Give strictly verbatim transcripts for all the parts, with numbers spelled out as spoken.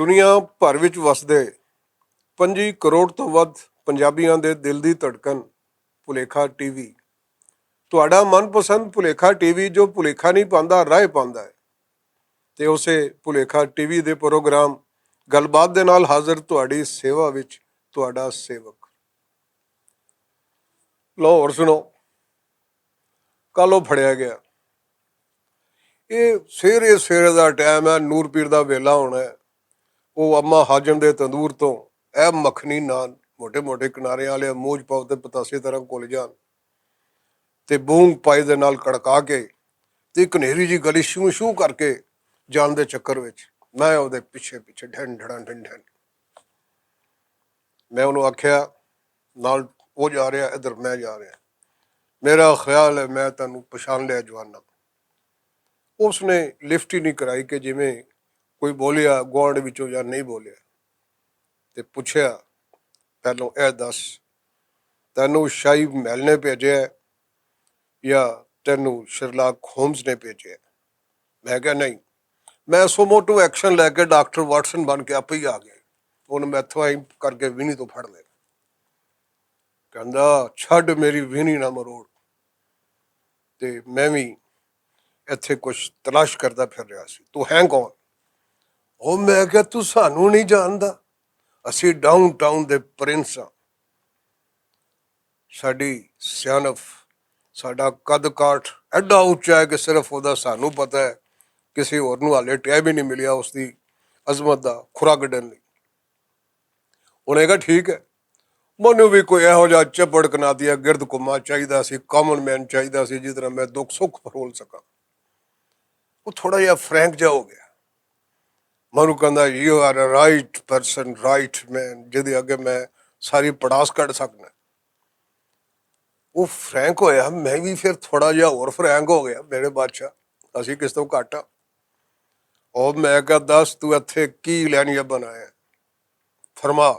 دنیا بھر وچ وسدے پنجی کروڑ توں ودھ پنجابیاں دے دل دی دھڑکن، پلیکھا ٹی وی۔ تہاڈا من پسند پلیکھا ٹی وی جو پلیکھا نہیں پاندا، راہ پاندا ہے۔ تے اسے پلیکھا ٹی وی دے پروگرام گل بات دے نال حاضر تہاڈی سیوا وچ تہاڈا سیوک۔ لو ہور سنو، کل او پھڑیا گیا۔ اے سویرے سویرے دا ٹائم ہے، نور پیر دا ویلا ہونا ہے۔ او اما حاجن دے تندور توں اے مکھنی نان، موٹے موٹے کنارے والے موج پاؤ تے پتاسے طرح گھل جان تے بونگ پائی دے نال کڑکا کے تے اک نیری جی گلی شوں شوں کر کے جان دے چکر وچ میں او دے پچھے پچھے ڈھن ڈھڑاں ڈھن ڈھن۔ میں انہوں آکھیا، نال او جا رہا، ادھر میں جا رہا۔ میرا خیال ہے میں تینوں پچھان لیا جوانا۔ اس نے لفٹ ہی نہیں کرائی کہ جویں کوئی بولیا گوانڈ وچوں یا نہیں بولیا۔ تے پچھیا، پہلوں اے دس، تینوں شاہی محل نے بھیجیا ہے یا تینوں شرلاک ہومز نے بھیجیا ہے؟ میں کہا، نہیں، میں سوموٹو ایکشن لے کے ڈاکٹر واٹسن بن کے آپ ہی آ گیا۔ انہوں میں اتھوں ہی کر کے وینی تو پھڑ لے۔ کہندا، چھڈ میری وینی نہ مروڑ۔ تے میں وی ایتھے کچھ تلاش کردا پھر رہیا سی۔ تو ہیں کون؟ او میں کہیا، تو سانو نہیں جاندا؟ اسی ڈاؤن ٹاؤن دے پرنس ہاں۔ ساڈی سیانف، ساڈا قد کاٹھ ایڈا اچا ہے کہ صرف او دا سانو پتہ ہے، کسی ہور نوں حالے ٹائم ہی نہیں ملیا اس دی عظمت دا کھرا کڈن لئی۔ انہیں کہا، ٹھیک ہے، مینوں بھی کوئی ایہو جہا چپڑ کناتیا گرد کما چاہیدا سی، کامن مین چاہیدا سی، جس طرح میں دکھ سکھ پرول سکاں۔ وہ تھوڑا جہا فرینک جہا ہو گیا۔ مینوں کہندا، you are a right person, right man, جدی اگے میں ساری پڑاس کڈ سکنا۔ وہ فرینک ہویا، میں بھی پھر تھوڑا جہا ہور فرینک ہو گیا، میرے بادشاہ، اسی کس تو گھٹ آ؟ او میں کہا، دس تو اتھے کی لینیا بنایا؟ فرما،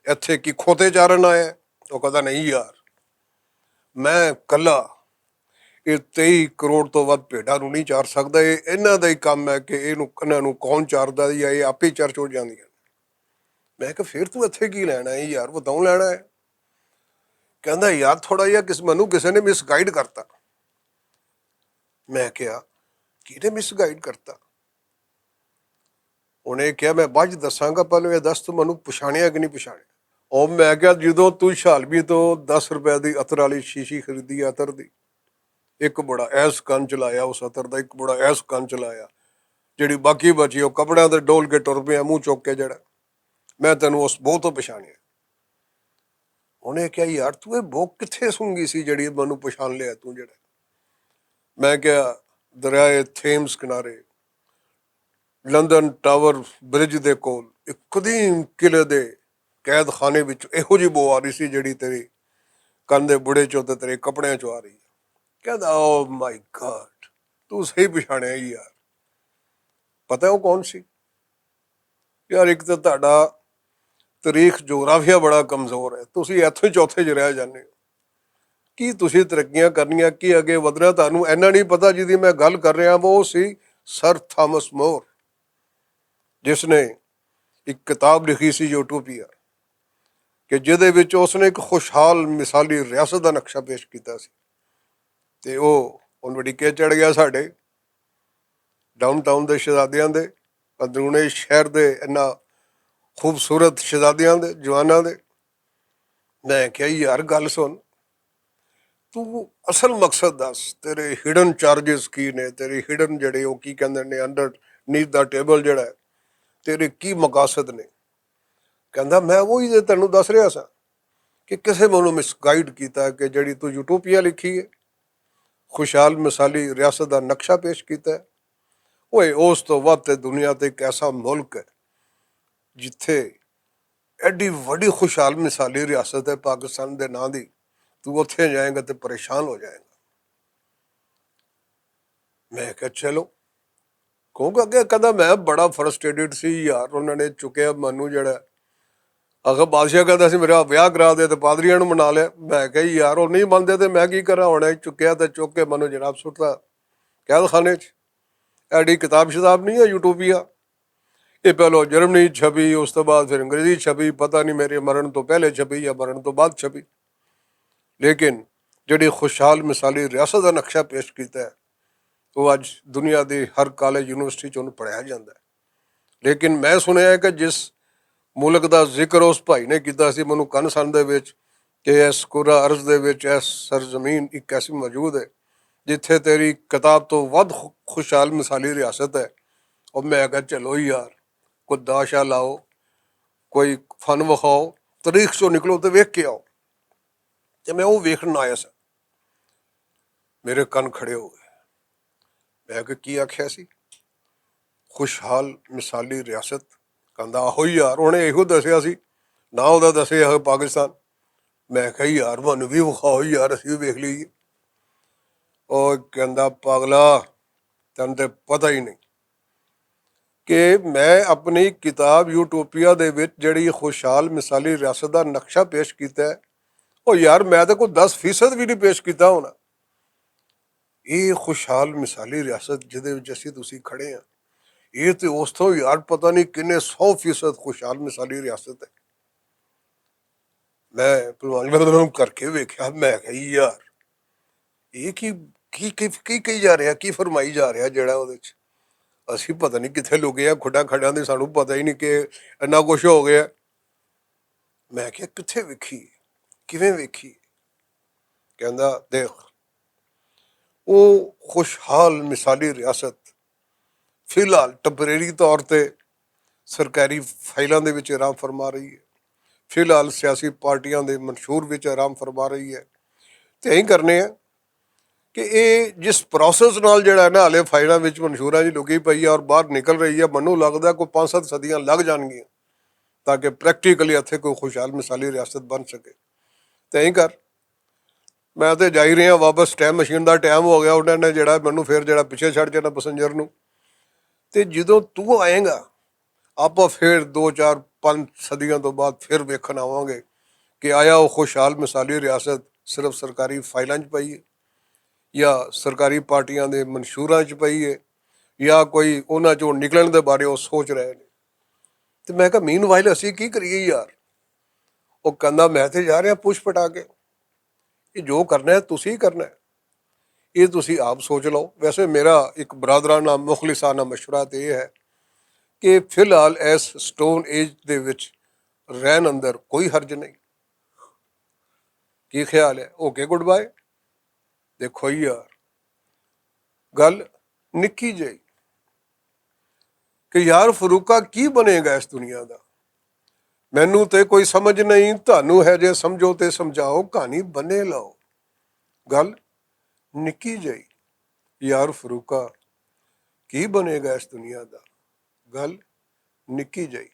اتھے کی کھوتے چارن آیا؟ وہ کہدا، نہیں یار، میں کلا یہ تئی کروڑ تو ود بھیڈاں نوں نہیں چار سکدا۔ یہ انہاں دا ہی کم ہے کہ یہ انہاں نوں کون چاردا یا یہ آپ ہی چر چور جاندیاں۔ میں کہ پھر تو اتھے کی لینا ہے یار، بتاؤں لینا ہے؟ کہندا، یار، تھوڑا جہا کس، مینوں کسے نے مس گائیڈ کرتا۔ میں کہا، کی نے مس گائیڈ کرتا؟ انہیں کہا، میں بعد چ دساں گا، پہلے یہ دس تو مینوں پچھانے کہ نہیں پچھانے؟ او میں کہا، جدوں تو شالمی تو دس روپے دی عطر والی شیشی خریدی عطر دی، ایک بڑا ایس کن چلایا اس عطر دا، ایک بڑا ایس کن چلایا، جڑی باقی بچی وہ کپڑیاں تے ڈول کے ٹر پیا منہ چک کے۔ جڑا میں تینوں اس بہت پچھانیا۔ انہیں کہا، یار، تو یہ بک کتھے سنگی سی جڑی مینوں پچھان لیا تو جڑا؟ میں کہا، دریائے تھیمز کنارے، لندن ٹاور برج دے کول، ایک قدیم قلعے دے قید خانے وچ ایہو جی بو آ رہی سی جڑی تیرے کن دے بڑے چوں تے تیرے کپڑیاں چوں آ رہی ہے۔ کہدا، او مائی گاڈ، تو صحیح پچھانے ہی یار۔ پتہ ہے وہ کون سی؟ یار، ایک تے تہاڈا تاریخ جغرافیہ بڑا کمزور ہے، تسی ایتھے چوتھے چ رہ جانے ہو۔ کی تسی ترقیاں کرنیاں، کی اگے ودنا، تہانوں اینا نہیں پتا۔ جدی میں گل کر رہا وہ سی سر تھامس مور، جس نے ایک کتاب لکھی سی یوٹوپیا، کہ جدے وچ اس نے ایک خوشحال مثالی ریاست دا نقشہ پیش کیتا سی۔ تے او ہن وڈی کے چڑھ گیا ساڈے ڈاؤن ٹاؤن دے شہزادیاں دے، اندرون شہر دے انہاں خوبصورت شہزادیاں دے، جواناں دے۔ میں کہیا، یار، گل سن، تو اصل مقصد دس، تیرے ہڈن چارجز کی نے، تیرے ہڈن جڑے، وہ کی کہندے نے، انڈر نیتھ دا ٹیبل جڑا ہے، تیرے کی مقاصد نے؟ کہندا، میں وہی تے تینوں دس رہیا سا کہ کسے مینوں مس گائیڈ کیتا کہ جڑی تو یوٹوپیا لکھی ہے، خوشحال مثالی ریاست دا نقشہ پیش کیتا ہے، اوئے، اس تو ود تے دنیا تے ایک ایسا ملک ہے جتھے ایڈی وڈی خوشحال مثالی ریاست ہے پاکستان دے ناں دی، تو اتھے جائیں گا تے پریشان ہو جائیں گا۔ میں کہا، چلو۔ کیونکہ اگے کہندا، میں بڑا فرسٹریٹڈ سی یار، انہاں نے چکیا مینوں جڑا، اگر بادشاہ کہندا سی میرا ویاہ کرا دے تے پادریاں نوں منا لے، میں کہا، یار، وہ نہیں منتے تے میں کی کراں؟ ہن چکیا تے چک کے مینوں جناب سٹتا قید خانے چ۔ ایڈی کتاب شتاب نہیں ہے یوٹوپیا۔ یہ پہلو جرمنی چھپی، اس تو بعد پھر انگریزی چھپی، پتہ نہیں میرے مرن تو پہلے چھپی یا مرن تو بعد چھپی۔ لیکن جڑی خوشحال مثالی ریاست دا نقشہ پیش کیتا ہے، وہ اج دنیا دی ہر کالج یونیورسٹی چ انہوں پڑھایا جاندا ہے۔ لیکن میں سنیا ہے کہ جس ملک دا ذکر اس بھائی نے کیتا سی، مینوں کن سن دے وچ، کہ اس کرہ ارض دے وچ اس سرزمین ایک ایسی موجود ہے جتھے تیری کتاب تو ود خو-، خوشحال مثالی ریاست ہے۔ اور میں کہا، "چلو یار، کوئی داشا لاؤ، کوئی فن وکھاؤ، تاریخ چوں نکلو تے ویکھ کے آؤ۔" تے میں وہ ویکھن آیا سا، میرے کن کھڑے ہو گئے۔ میں کہ، "کی آکھیا سی؟ خوشحال مثالی ریاست؟" کہندا، "آہو یار، انہیں ایہو دسیا سی، نہ اوہدا دسیا ہوئے پاکستان۔" میں کہا، "یار، مانوں وی وکھاؤ یار، اسی وی ویکھ لئیے۔" او کہندا، "پاگلا، تینوں تے پتہ ہی نہیں کہ میں اپنی کتاب یوٹوپیا دے وچ جڑی خوشحال مثالی ریاست دا نقشہ پیش کیتا ہے، او یار، میں تے کوئی دس فیصد وی نہیں پیش کیتا ہونا۔" یہ خوشحال مثالی ریاست جدے وچ اسی تسی کھڑے ہیں، یہ تے اس تو یار پتہ نہیں کنے سو فیصد خوشحال مثالی ریاست ہے۔ میں پلوان کر کے ویکھیا، میں کہا، "یار، یہ کی، کی، کی، کی کہی جا رہا، کی فرمائی جا رہا جڑا اودے وچ؟ اسی پتہ نہیں کتھے لوگے آ، کھڈاں کھڈاں دے، سانوں پتہ ہی نہیں کہ انہاں کچھ ہو گیا۔" میں کہا، "کتھے ویکھی؟ کیویں ویکھی؟" کہندا، "دیکھ، او خوشحال مثالی ریاست فی الحال ٹمپریری طور تے سرکاری فائلاں دے وچ آرام فرما رہی ہے، فی الحال سیاسی پارٹیاں دے منشور وچ آرام فرما رہی ہے۔" تے ایہہ کرنے ہیں کہ اے جس پروسیس نال جڑا ہے نا، ہلے فائلاں وچ منشوراں دی لگی پئی ہے اور باہر نکل رہی ہے، مینوں لگدا ہے کوئی پانچ ست صدیاں لگ جان گیاں تاکہ پریکٹیکلی اتھے کوئی خوشحال مثالی ریاست بن سکے۔ تے ایہہ کر، میں تے جائی رہیا واپس، ٹائم مشین دا ٹائم ہو گیا، انہاں نے جڑا مینوں پھر جڑا پیچھے چھڈ جانا پیسنجر نوں۔ تے جدوں تو آئیں گا، آپاں پھر دو چار پنج صدیاں تو بعد پھر ویکھن آواں گے کہ آیا وہ خوشحال مثالی ریاست صرف سرکاری فائلاں چ پئی ہے یا سرکاری پارٹیاں دے منشوراں چ پئی ہے یا کوئی انہاں چوں نکلن دے بارے وہ سوچ رہے نے۔ تے میں کہا، "مین وائل اسی کی کریے یار؟" وہ کہندا، "میں تے جا رہا پوچھ پٹا کے، یہ جو کرنا ہے تسی کرنا ہے، یہ تسی آپ سوچ لو۔" ویسے میرا ایک برادرانہ مخلصانہ مشورہ تے یہ ہے کہ فی الحال اس سٹون ایج دے وچ رہن اندر کوئی حرج نہیں۔ کی خیال ہے؟ Okay, good bye. دیکھو یار، گل نکی جائی کہ یار فروقہ کی بنے گا اس دنیا دا؟ مینوں تے کوئی سمجھ نہیں، تانوں ہے جے سمجھو تے سمجھاؤ، کہانی بنے لاؤ۔ گل نکی جائی، یار فروقہ کی بنے گا اس دنیا دا؟ گل نکی جائی۔